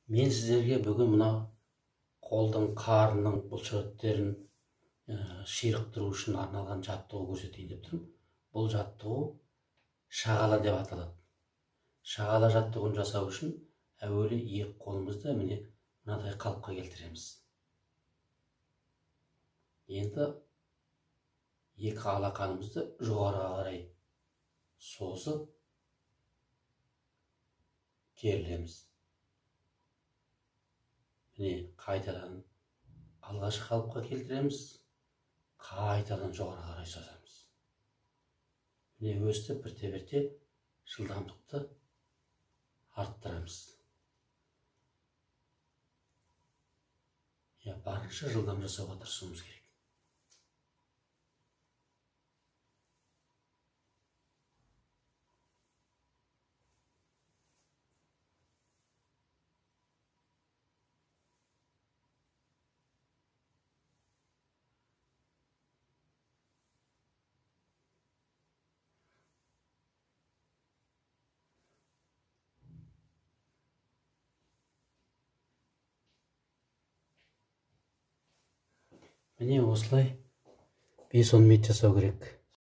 Мен сіздерге бүгін мына қолдың қарнының бұлшықеттерін ширықтыру үшін арналған жаттығу көрсетейін деп тұрмын. Бұл жаттығу шағала деп аталады. Шағала жаттығуын жасау үшін әуелі екі қолымызды міне мынадай қалыпқа келтіреміз. Енді екі алақанымызды жоғарыға қарай созып керілеміз. Міне қайтадан алғашқы қалыпқа келтіреміз, қайтадан жоғары қарай созамыз. Міне өстіп бірте-бірте жылдамдықты арттырамыз. Я барынша жылдам жасауға тырысуымыз керек. Міне осылай 5-10 минут жасау керек.